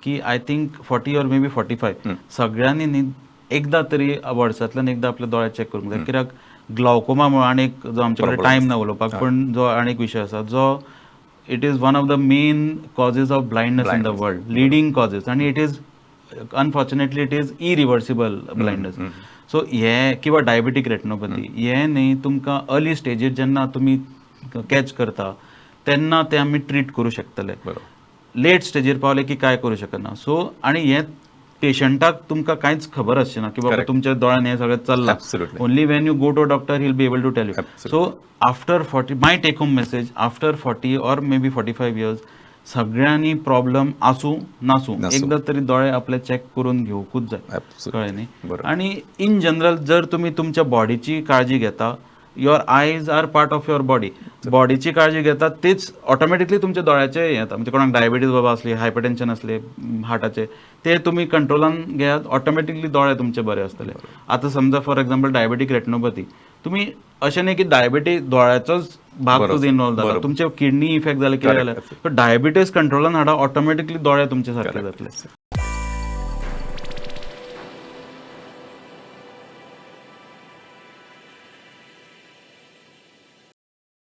की I think 40 or maybe 45 सगळ्यांनी न्ही एकदा तरी वर्सांतल्यान एकदा आपले दोळे चॅक करूंक जाय, कित्याक ग्लावकोमा म्हणून आनी एक जो आमचे कडेन टायम ना उलोवपाक, पण जो आनी एक विशय आसा जो it is one of the main causes of blindness in the world, leading causes, आनी it is unfortunately it is irreversible blindness. So हे किंवा डायबेटीक रेटिनोपॅथी हे न्ही तुमकां अर्ली स्टेजीर जेन्ना तुमी कॅच करता तेन्ना ते आमी ट्रीट करूं शकतले. लेट स्टेजीर पावले की काय करूं शकना. सो आनी हे पेशंटाक तुमकां कांयच खबर आसचें ना की बाबा तुमच्या दोळ्यान हें सगळें चल्लां. Only when you go to doctor, he'll be able to tell you. So after 40, my take home message, after 40 or maybe 45 years, सगळ्यांनी प्रॉब्लम आसूं नासूं नासूं. एकदा तरी दोळे आपले चॅक करून घेवकूच जाय. कळ्ळें न्ही? आनी इन जनरल जर तुमी तुमच्या बॉडीची काळजी घेता, your eyes are part of your body. बॉडीची काळजी घेता तेच ऑटोमॅटिकली तुमच्या दोळ्याचे हें येता. म्हणजे कोणाक डायबिटीज बाबा असली, हायपरटेन्शन असले, हार्टाचे, ते तुमी कंट्रोलान घेयात, ऑटोमॅटिकली दोळे तुमचे बरे आसतले. आतां समजा, फॉर एक्झाम्पल, डायबेटीक रेटिनोपॅथी, तुमी अशें न्ही की डायबिटीज दोळ्याचोच भाग तुजो इन्वॉल्व जाला, तुमचे किडनी इफेक्ट जाले, कितें जालें, डायबिटीज कंट्रोलान हाडा, ऑटोमॅटिकली दोळे तुमचे सारके जातले.